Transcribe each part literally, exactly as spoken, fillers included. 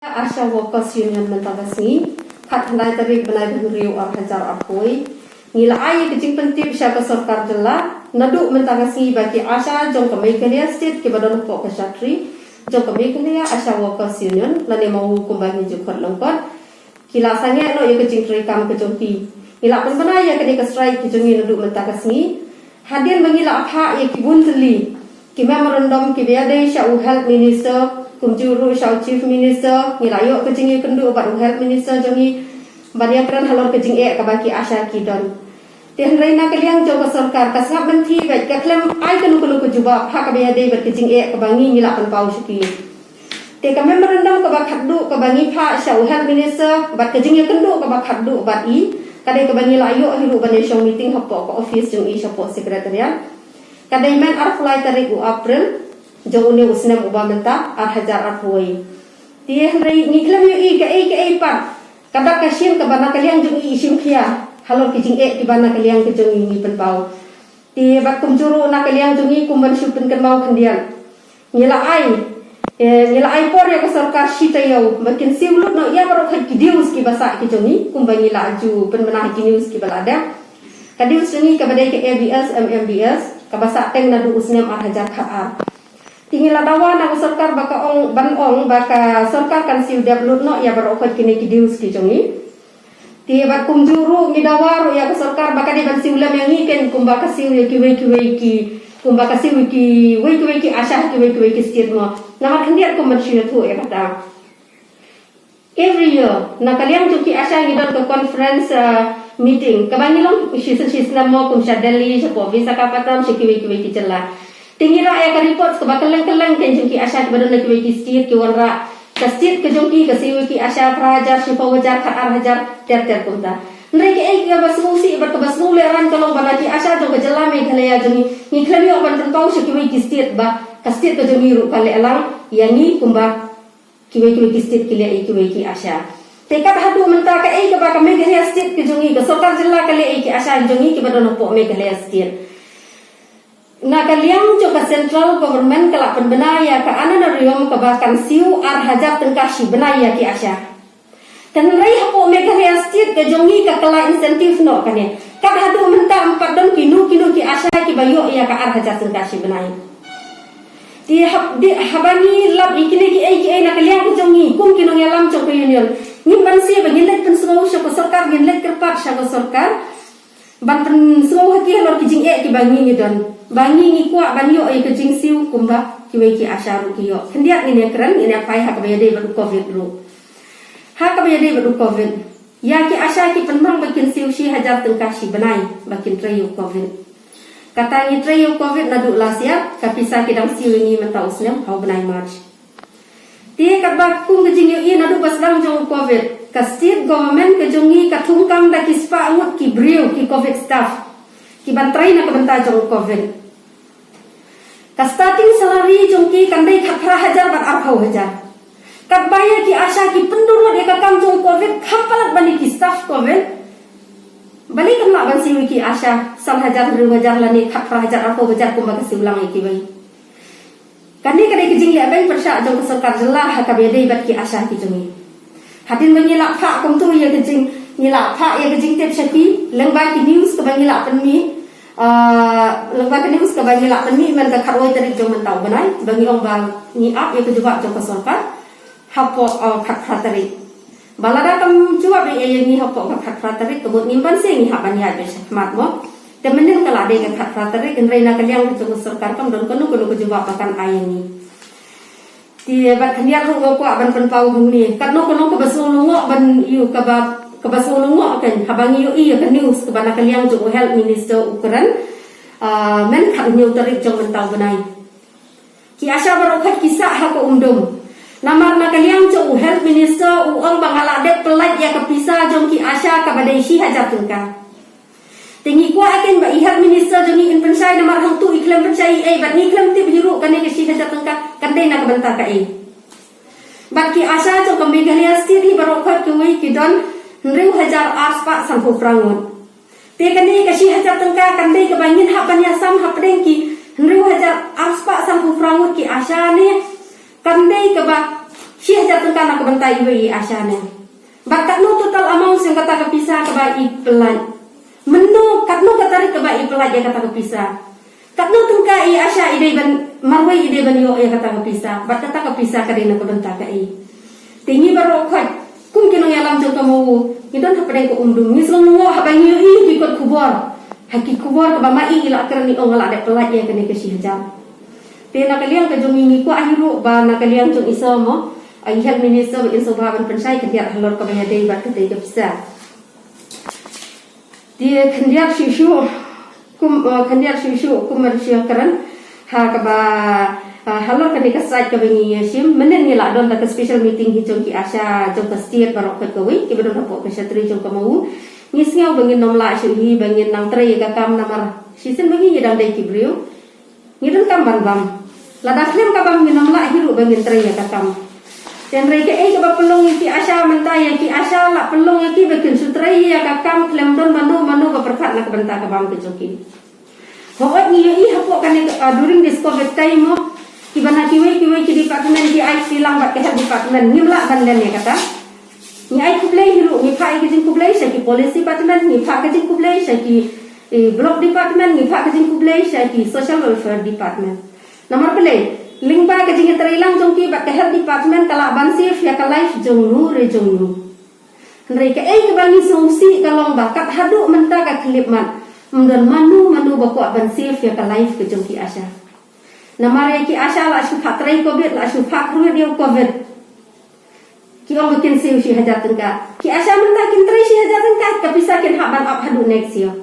ASHA Workers Union mynta ka sngi, khatkhyndai tarik bnai ba hynriew ar hajar arphew. Ngi la ai ka jingpyntip sha ka sorkar jylla naduh mynta ka sngi ba ki ASHA jong ka Meghalaya State kiba don hapoh ka shatri jong ka Meghalaya ASHA Workers Union lane MAWU kumba ngi ju khot lyngkot, ki la sangeh noh ïa ka jingtrei kam ka jong ki. Ngi la pynbna ïa kane ka strike ka jong ngi naduh mynta ka sngi hadien ba ngi la phah ïa ki bun tylli ki memorandum kiba ïadei sha u Health Minister, kumjuh ruh sha u Chief Minister. Ngi la ïoh ka jingïakynduh bad u Health Minister jong ngi ban ïakren halor ka jingeh kaba ki ASHA ki don. Te hynrei na ka liang jong ka sorkar ka sngap mynthi bad ka khlem ai kano kano ka jubab ha kaba ïadei bad ka jingeh kaba ngi ngi la pynpaw sha ki. Te ka memorandum kaba khatduh kaba ngi phah sha u Health Minister bad ka jingïakynduh kaba khatduh bad i, ka dei kaba ngi la ïoh hi ruh ban ïashong meeting hapoh ka office jong i shapoh Secretariat. Ka dei mynta arphew lai tarik u April jong une u snem uba mynta ar hajar arphew. Te hynrei ngi khlem ïohi kaei kaei pat ka dak ka shin kaba na ka liang jong i i shim khia halor ki jingeh kiba na ka liang ka jong i ngi pynpaw. Te bad kumjuh ruh na ka liang jong i kum ban shu pynkynmaw khyndiat, ngi la ai, eh, ngi la ai por ïa ka sorkar shi taïew ba kin siew lut noh ïa baroh khoit ki dues kiba sah ki jong i, kumba ngi la ju pynbna ha ki news kiba la dep. Ka dues jong i kaba dei ka ABS MMBS kaba sah teng naduh u snem ar hajar khatar. Te ngi la dawa na ka sorkar ba ka ong, ban ong ba ka sorkar kan siew dep lut noh ïa baroh khoit kine ki dues ki jong i. Te bad kumjuh ruh ngi dawa ruh ïa ka sorkar ba ka dei ban siew lem ïa ngi ken kumba ka siew ïa kiwei kiwei ki, kumba ka siew ïa kiwei kiwei ki ASHA ha kiwei kiwei ki state mo. Namar khyndiat kum ban shu ïathuh ïa kata. Every year na ka liang jong ki ASHA ngi don ka conference, uh, meeting kaba ngi long shisien shisnem mo, kum sha Delhi, shapoh Visakhapatnam, sha kiwei kiwei ki jylla. Te ngi rah ïa ka report kaba kylleng kylleng ken jong ki ASHA kiba don ha kiwei ki state, ki wanrah ka state ka jong ki ka siew ïa ki ASHA phra hajar, shiphew hajar, khatar hajar, ter ter kumta. Hynrei kaei kaba sngewsih bad kaba sngewlehrain ka long ba na ki ASHA jong ka jylla Meghalaya jong ngi, ngi khlem ïoh ban pynpaw sha kiwei ki state ba ka state ka jong ngi ruh ka leh lang ïa ngi kumba kiwei kiwei ki state ki leh ïa kiwei ki ASHA. Te kat haduh mynta kaei kaba ka Meghalaya State ka jong ngi, ka sorkar jylla ka leh ïa ki ASHA jong ngi kiba don hapoh Meghalaya State. Na ka liang jong ka central government ka la pynbna ïa ka honorarium kaba kan siew ar hajar tyngka shi bnai ïa ki ASHA. Hynrei hapoh Meghalaya State ka jong ngi ka kylla incentive noh kane. Kat haduh mynta ym pat don kino kino ki ASHA kiba ïoh ïa ka ar hajar tyngka shi bnai. Te hap, te haba ngi lap ïa kine kiei kiei na ka liang ka jong ngi kum ki nongïalam jong ka union, ngim banse ba ngin leit pynsngew sha ka sorkar, ngin leit kyrpad sha ka sorkar ban pynsngew ha ki halor ki jingeh kiba ngi ngi don, ba ngi ngi kwah ban ïoh ïa ka jingsiew kumba kiwei ki ASHA ruh ki ïoh. Khyndiat ngin ïakren, ngin ïaphai ha kaba ïadei bad u covid ruh. Ha kaba ïadei bad u covid, ïa ki ASHA ki pynbna ba kin siew shi hajar tyngka shi bnai ba kin trei ïa u covid. Kata ngi trei ïa u covid naduh last year, ka pisa ki dang siew ïa ngi mynta u snem ha u bnai March. Te katba kum ka jingïohi naduh ba sdang jong u covid, ka state government ka jong ngi ka thungkam da ki spah ngut ki briew ki covid staff ki ban trei na ka bynta jong u covid. Ka starting salary jong ki kan dei khatphra hajar bad arphew hajar. Katba ïa ki ASHA ki pyndurut ïa ka kam jong u covid, kham palat ban ïa ki staff covid, balei kan lah ban siew ïa ki ASHA san hajar, hynriew hajar lane khatphra hajar, arphew hajar kumba ka siew lang ïa kiwei? Kane ka dei ka jingleh beiñ pyrshah jong ka sorkar jylla ha kaba ïadei bad ki ASHA ki jong ngi. Hadien ba ngi la phah kumto ïa ka jing, ngi la phah ïa ka jingtip sha ki, lyngba ki news kaba ngi la pynmih, ah, lyngba ki news kaba ngi la pynmih mynta ka khatwei tarik jong mynta u bnai, ba ngi ong ba ngi ap ïa ka jubab jong ka sorkar hapoh, ah, khatphra tarik. Ba lada kam jubab ïa ngi hapoh ka khatphra tarik, ka mut ngim banse ngi hap ban ïaid beit shakhmat mo. Te mynnin ka la dei ka khatphra tarik, hynrei na ka liang ka jong ka sorkar kam don kano kano ka jubab ba kan ai ïa ngi. Te bad khyndiat ruh nga kwah ban pynpaw hangne, katno kano kaba sngewlyngngoh ban ïoh, kaba, kaba sngewlyngngoh kan, haba ngi ïohi ïa ka news kaba na ka liang jong u Health Minister u kren, ah, mynta ka hynñiew tarik jong mynta u bnai. Ki ASHA baroh khoit ki sah ha ka umdum. Namar na ka liang jong u Health Minister u ong ba nga la dep pyllait ïa ka pisa jong ki ASHA kaba dei shi hajar tyngka. Te ngi kwah ïa kein ba i Health Minister jong ngi in pynshai namar hangto i khlem pynshai ei ei bad ngi khlem tip hi ruh kane ka shi hajar tyngka kan dei na ka bynta kaei. Bad ki ASHA jong ka Meghalaya State hi baroh khoit kiwei ki don hynriew hajar ar spah sanphew phra ngut. Te kane ka shi hajar tyngka kan dei kaba ngin hap ban ïasam hapdeng ki hynriew hajar ar spah sanphew phra ngut ki ASHA ne kan dei kaba Shi hajar tyngka na ka bynta iwei i ASHA ne. Bad katno total amount jong kata ka pisa kaba i pynlait? Mynno, katno ka tarik kaba i pynlait ïa kata ka pisa? Katno tyngka i ASHA i dei ban, marwei i dei ban ïoh ïa kata ka pisa? Bad kata ka pisa ka dei na ka bynta kaei? Te ngi baroh khoit kum ki nongïalam jong ka MoU, ngi don hapdeng ka Umdum, ngi sngewlyngngoh haba ngi ïohi ki kot khubor. Ha ki khubor kaba ma i i la kren, i ong nga la dep pynlait ïa kane ka shi hajar. Te na ka liang ka jong ngi, ngi kwah hi ruh ba na ka liang jong i sor mo, i Health Minister ba in sngewbha ban pynshai khyndiat halor kaba ïadei bad katei ka pisa. Te khyndiat shuh shuh kum, eh, khyndiat shuh shuh kum mar shuh kren ha kaba, eh, halor kane ka site kaba ngi ïa shim. Mynnin ngi la don da ka special meeting hi jong ki ASHA jong ka state baroh khoit kawei, kiba don hapoh ka shatri jong ka MoU. Ngi sngew ba ngin nym lah shuh hi ba ngin nang trei ïa ka kam namar shisien ba ngi ngi dang dei ki briew. Ngi donkam ban bam. Lada khlem ka bam ngin nym lah hi ruh ba ngin trei ïa ka kam. Te hynrei kaei kaba pynlong ïa ki ASHA mynta, ïa ki ASHA la pynlong ïa ki ba kin shu trei ïa ka kam khlem don mano mano ba pyrkhat na ka bynta ka bam ka jong ki. Hooid ngi ïohi hapoh kane, ah, during this covid time mo, kiba na kiwei kiwei ki department ki ai kti lang bad ka health department, ngim lah ban len ïa kata. Ngi ai khublei hi ruh, ngi phah ïa ka jingkhublei sha ki police department, ngi phah ka jingkhublei sha ki, eh, block department, ngi phah ka jingkhublei sha ki social welfare department. Namar balei, lyngba ka jingïatreilang jong ki bad ka health department ka lah ban save ïa ka life jong nu re jong nu. Hynrei kaei kaba ngi sngewsih ka long ba kat haduh mynta ka khyllipmat, ym don mano mano ba kwah ban save ïa ka life ka jong ki ASHA. Namar ïa ki ASHA la shu phah trei covid, la shu phah khrud ïa u covid. Ki ong ba kin siew shi hajar tyngka. Ki ASHA mynta kin trei shi hajar tyngka, ka pisa kin hap ban ap haduh next year.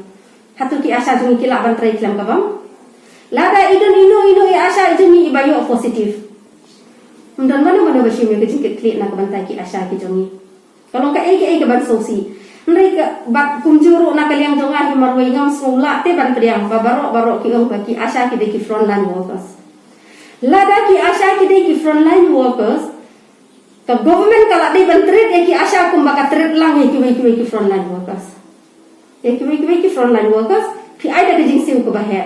Hato ki ASHA jong ngi ki lah ban trei khlem ka bam? Lada i don ino ino i ASHA i jong ngi iba ïoh positive, ym don mano mano ba shim ïa ka jingkitkhlieh na ka bynta ki ASHA ki jong ngi. Ka long kaei kaei kaban sngewsih. Hynrei ka bad kumjuh ruh na ka liang jong nga hi marwei ngam sngew lah te ban pdiang ba baroh baroh ki ong ba ki ASHA ki dei ki frontline workers. Lada ki ASHA ki dei ki frontline workers, ka government ka la dei ban treat ïa ki ASHA kumba ka treat lang ïa kiwei kiwei ki frontline workers. Ïa kiwei kiwei ki frontline workers, phi ai da ka jingsiew kaba heh.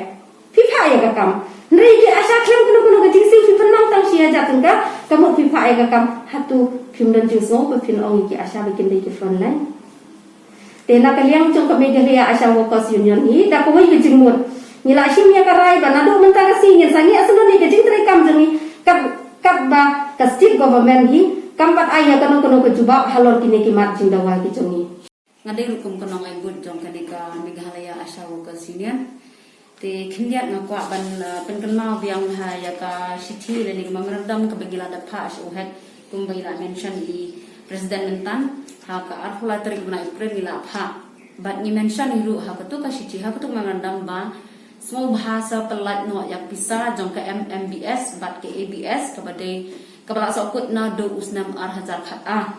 Phi phah ïa ka kam. Hynrei ki ASHA khlem kano kano ka jingsiew, phi pynmang tang shi hajar tyngka, ka mut phi phah ïa ka kam. Hato phim don jingsngew ba phin ong ïa ki ASHA ba kin dei ki frontline? Te na ka liang jong ka Meghalaya ASHA Workers Union hi, da kawei ka jingmut, ngi la shim ïa ka rai ba naduh mynta ka sngi ngin sa ngi, ah, sngewdon ïa ka jingtrei kam jong ngi, kat, katba ka state government hi kam pat ai ïa kano kano ka jubab halor kine ki mat jingdawa ki jong ngi. Nga dei ruh kum ka nongai bud jong kane ka Meghalaya ASHA Workers Union. Te khyndiat nga kwah ban, uh, pynkynmaw biang ha ïa ka shithi lane ka memorandum kaba ngi la dep phah sha u head kumba ngi la mention i president mynta. Ha ka arphew lai tarik bnai April ngi la phah. Bad ngi mention hi ruh ha katu ka shithi, ha katu ka memorandum ba sngewbha sa pynlait noh ïa ka pisa jong ka M M B S bad ka A B S kaba dei, kaba la sahkut naduh u snem ar hajar khat ar.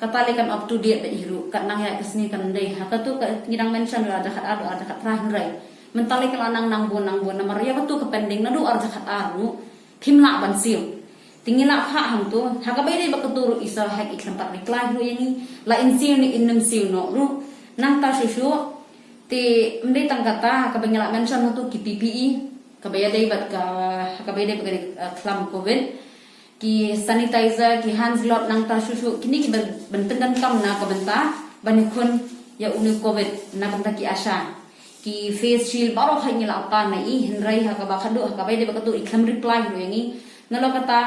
Kata lei kan up to date beit hi ruh, kat nang ïa ka sngi kan dei. Ha katu ka ngi dang mention ar hajar khat ar, ar hajar khat phra, hynrei mynta lei ka la nang nang bun nang bun namar ïa katu ka pending naduh ar hajar khat ar ruh phim lah ban siew. Te ngi la phah hangtu, ha kaba ïadei bad katu ruh i Sir Hek i khlem pat reply ruh ïa ngi, la in siew ne in nym siew noh ruh. Nangta shuh shuh, te ym dei tang kata, ha kaba ngi la mention hangtu ki P P E, kaba ïadei bad ka, ha kaba ïadei bad ka, eh, khlam covid. Ki sanitizer, ki hand glove nangta shuh shuh, kine ki ban, ban pyndonkam na ka bynta ban ïakhun ïa une u covid na ka bynta ki ASHA. Ki face shield baroh hi ngi la pan na i, hynrei ha kaba khadduh, ha kaba ïadei bad katu i khlem reply hi ruh ïa ngi. Nalor kata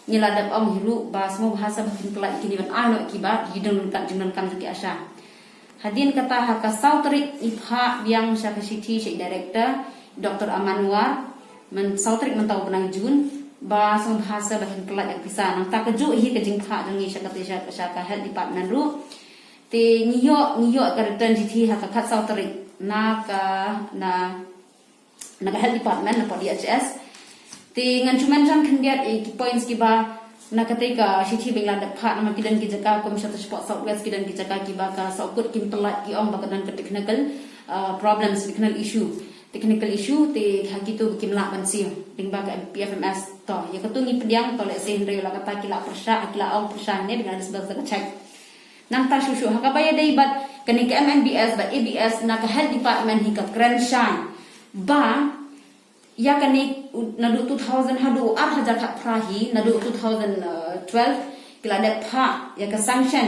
ngi la dep ong hi ruh ba sngewbha sa ba phin pynlait ïa kine ban ai noh ïa kiba ki jingdonkam, jingdonkam jong ki ASHA. Hadien kata ha ka saw tarik ngi phah biang sha ka shithi sha i director, Doctor Aman War, myn saw tarik mynta u bnai June, ba sngewbha sa ba phin pynlait ïa ka pisa. Nangta kajuh hi ka jingphah jong ngi sha kata sha, sha ka health department ruh. Te ngi ïoh, ngi ïoh ka return shithi ha ka khatsaw tarik na ka, na na ka health department, na ka D H S. Te ngan shu mention khyndiat ïa ki points kiba na katei ka shithi ba ngi la dep phah, namar ki don ki jaka kum sha South West ki don ki jaka kiba ka sahkut kim pynlait, ki ong ba ka don ka technical, uh, problems, technical issue. Technical issue te ha kitu ba kim lah ban siew lyngba ka P F M S. To ïa katu ngi pdiang, to lehse hynrei la kata ki la pyrshah, ki la ong pyrshah ne ba ngi la disburse da ka check. Nangta shuh shuh ha kaba ïadei bad kane ka M M B S bad A B S, na ka health department hi ka kren shai ba ïa kane u, naduh two thousand haduh ar hajar khatphra hi, naduh two thousand twelve ki la dep phah ïa ka sanction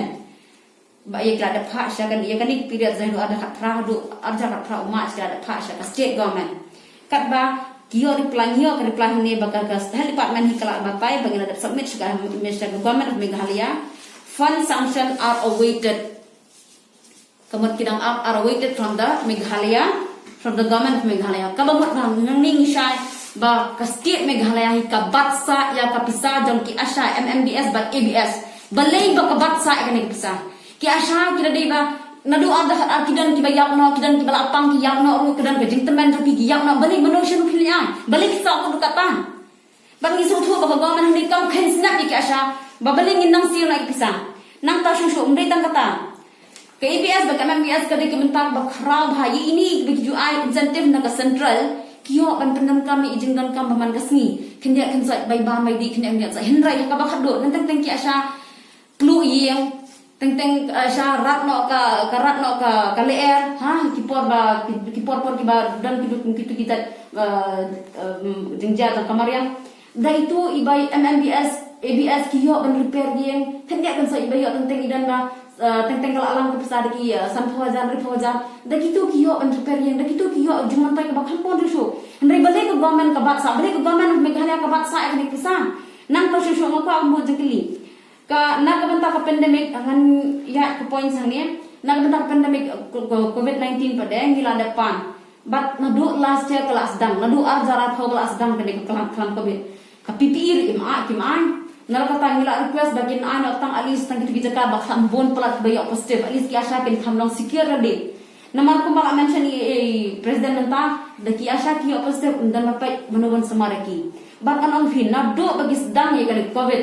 ba ïa ki la dep phah sha kan ïa kane ka period, jong u ar hajar khatphra haduh ar hajar khatphra u March, ki la dep phah sha ka state government. Katba ki ïoh reply, ngi ïoh ka reply hangne ba ka, ka health department hi ka la batai ba ngi la dep submit sha ka, sha ka Government of Meghalaya. Fund sanction are awaited. Ka mut ki dang are, are awaited from the Meghalaya, from the Government of Meghalaya. Kaba mut ba nangne ngi shai ba ka state Meghalaya hi ka bat sah ïa ka pisa jong ki ASHA, MMBS bad ABS. Balei ba ka bat sah ïa kane ka pisa? Ki ASHA ki la dei ba naduh ar hajar khatphra ki don kiba ïap noh, ki don kiba la pang ki ïap noh ruh, ki don ka jingtymmen jong ki ki ïap noh. Balei, mano shen phi ai? Balei ki sah ka dukatan? Bad ngi sngewthuh ba ka government hangne kam kheiñ snap ïa ki ASHA ba balei ngin nang siew na ki pisa. Nangta shuh shuh, ym dei tang kata, ka ABS bad ka MMBS ka dei ka bynta ba khraw bha. Ïa ine ba ki ju ai incentive na ka central, ki ïoh ban pyndonkam ïa i jingdonkam ba man ka sngi. Khyndiat khynsoit, bai bam bai dih, khyndiat khynsoit, hynrei ha kaba khatduh, nangta teng ki ASHA pluh ïing, teng teng, eh, sha rat noh ka, ka rat noh ka, ka lyer, ha, ki por ba, ki, ki por por kiba don ki duk, ki tu ki tat, eh, eh, jingjia jong ka mariang. Da itu i bai MMBS, ABS ki ïoh ban repair ïing, teng ïa kan sa i bai ïoh teng teng i don ba, eh, teng teng ka la lang ka pisa da ki, eh, sanphew hajar, hynriewphew hajar. Da kitu ki ïoh ban repair ïing, da kitu ki ïoh jingmyntoi kaba kham bun ruh shuh. Hynrei balei ka government ka bat sah, balei ka government of Meghalaya ka bat sah ïa kane ka pisa. Nangta shuh shuh nga kwah ban buh jingkylli. Ka, na ka bynta ka pandemic, ngan ïa ka point hangne. Na ka bynta ka pandemic, uh, ko-, ko-, covid nineteen pat de ngi la dep pan. Bad naduh last year ka la sdang, naduh ar hajar arphew ka la sdang kane ka klam, klam covid. Ka PPE ruh kim ai, kim ai. Na la kata ngi la request ba kin ai noh tang, at least tang kitu ki jaka ba kham bun palat ba ïoh positive. At least ki ASHA kin kham long secure lade. Namar kumba la mention i, i President mynta, da ki ASHA ki ïoh positive, ym don ba peit mano ban sumar ïa ki. Bad ngan ong phi, naduh ba ki sdang ïa kane covid,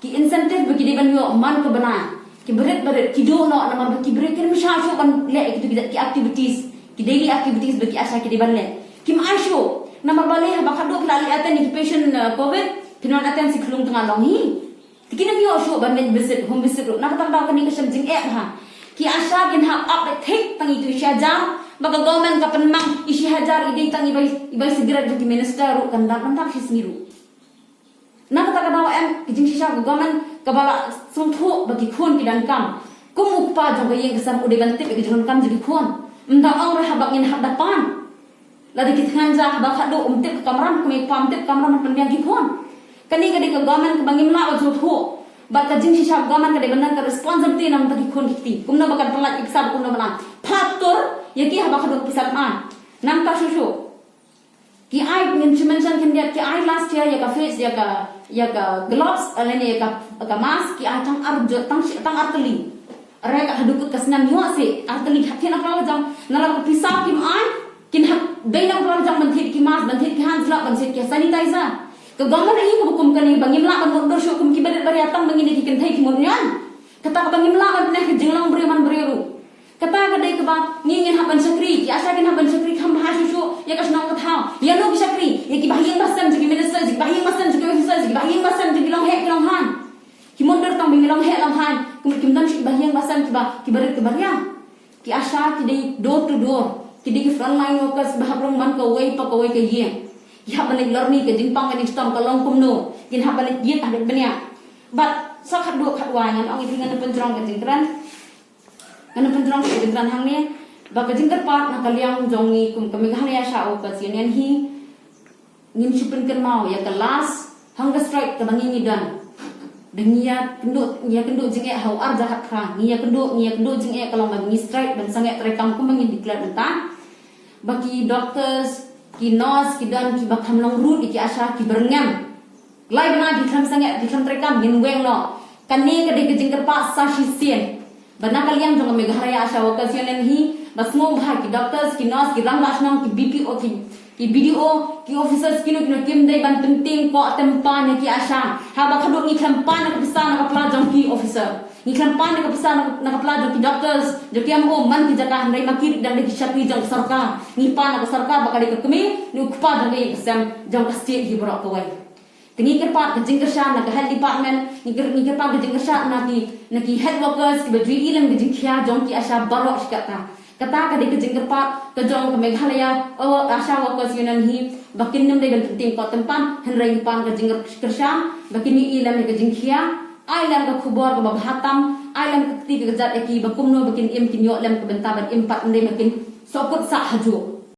ki incentive ba ki dei ban ïoh man ka bnai, ki barit barit ki duh noh, namar ba ki briew kim shah shuh ban leh kitu ki, ki activities, ki daily activities ba ki ASHA ki dei ban leh. Kim ai shuh, namar balei, haba khatduh ki la leit attend ïa ki patient, uh, covid, phin wan attend sha khlung tnga long hi. Te kim ïoh shuh ban leit visit, home visit ruh. Na kata ka daw kane ka shem jingeh bha. Ki ASHA kin hap ap leit thik tang itu shi hajar, ba ka government ka pynmang i shi hajar i dei tang i bai, i bai cigarette jong ki minister ruh kan dap, kan dap shi sngi ruh. Na kata ka daw em, ka jingshisha ka government kaba la sngewthuh ba ki khun ki donkam. Kum u kpa jong ka ïing ka sem u dei ban tip ïa ka jingdonkam jong ki khun. Ym da ong re haba ngin hap da pan. Lada ki thngan ja haba khatduh ym tip ka kamram, kum u kpa ym tip ka kamram ban pynbiang ki khun. Kane ka dei ka government kaba ngim lah ban sngewthuh. Bad ka jingshisha ka government ka dei ban don ka responsibility na bynta ki khun ki kti. Kumno ba kan pyllait ki pisa, kumno ba nang. Pyntur ïa ki haba khatduh ki pisa ym ai. Nangta shuh shuh. Ki ai, ngin shu mention khyndiat, ki ai last year ïa ka face, ïa ka, ïa ka gloves, lane ïa ka, ka mask, ki ai tang ar jot, tang shi, tang ar tylli. Re ka haduh kut ka snem ïoh seh, ar tylli, hap thied na pla lajong. Na la ka pisa kim ai, kin hap dei na pla lajong ban thied ki mask, ban thied ki hand glove, ban thied ki sanitizer. Ka government aïu kaba kum kane, ba ngim lah ban mutdur shuh kum ki barit baria tang ba ngin ïa ki kynthei ki mutñion. Kata kaba ngim lah ban pyneh ka jinglong briew man briew ruh. Kata ka dei kaba ngi ngin hap ban shakri, ki ASHA kin hap ban shakri kham bha shuh shuh ïa ka shnong ka thaw. Ïa no ki shakri? Ïa ki bahaïing bahasem jong ki minister, ïa ki bahaïing bahasem jong ki officer, ïa ki bahaïing bahasem jong ki longkmie ki longhan. Ki mutdur tang ba ngi longkmie longhan, kum kim don shuh ki bahaïing bahasem kiba, ki barit ki baria. Ki ASHA ki dei door to door, ki dei ki frontline workers ba hap rung man kawei pa kawei ka ïing. Ki hap ban leit lorni, ka jingpang ka jingshitom ka long kumno, kin hap ban leit ïit ha beit bniah. Bad sa khatduh khatwai ngan ong ïa phi, ngan pynjrong ka jingkren. Ngan pynjrong ka jingkren hangne ba ka jingkyrpad na ka liang jong ngi kum ka Meghalaya ASHA Workers Union hi, ngin shu pynkynmaw ïa ka last hunger strike kaba ngi ngi don. Ba ngi ïa kynduh, ngi ïa kynduh jingeh ha u ar hajar khatphra, ngi ïa kynduh, ngi ïa kynduh jingeh ka long ba ngi strike ban sangeh treikam kumba ngi declare mynta. Ba ki doctors, ki nurse ki don kiba kham long ruh ïa ki ASHA, ki byrngem. Lai bnai ki khlem sangeh, ki khlem treikam, ngin weng noh. Kane ka dei ka jingkyrpad sa shisien. Ba na ka liang jong ka Meghalaya ASHA Workers Union hi, ba sngewbha ki doctors, ki nurse, ki rangbah shnong, ki BPO, ki, ki BDO, ki officers, kino kino kim dei ban pyntieng koh tympan ïa ki ASHA. Haba khatduh ngi khlem pan na ka pisa na ka pla jong ki officer, ngi khlem pan na ka pisa na, na ka pla jong ki doctors, jong ki MO man ki jaka, hynrei ma ki dang dei ki shakri jong ka sorkar. Ngi pan na ka sorkar ba ka dei ka kmie ne u kpa jong ka ïing ka sem jong ka state hi baroh kawei. Te ngi kyrpad ka jingkyrshan na ka health department, ngi kyr-, ngi kyrpad ka jingkyrshan na ki, na ki health workers kiba ju ïohi lem ka jingkhia jong ki ASHA baroh shi katta. Kata ka dei ka jingkyrpad ka jong ka Meghalaya, uh, ASHA Workers Union hi, ba kin nym dei ban pyntieng koh tympan, hynrei ngi pan ka jingkyrshan ba kin ïohi lem ïa ka jingkhia Ai lem ka khubor kaba bha tam, ai lem ka kti ka kjat ïa ki ba kumno ba kin im, kin ïoh lem ka bynta ban im pat, ym dei ba kin sahkut sah hajuh.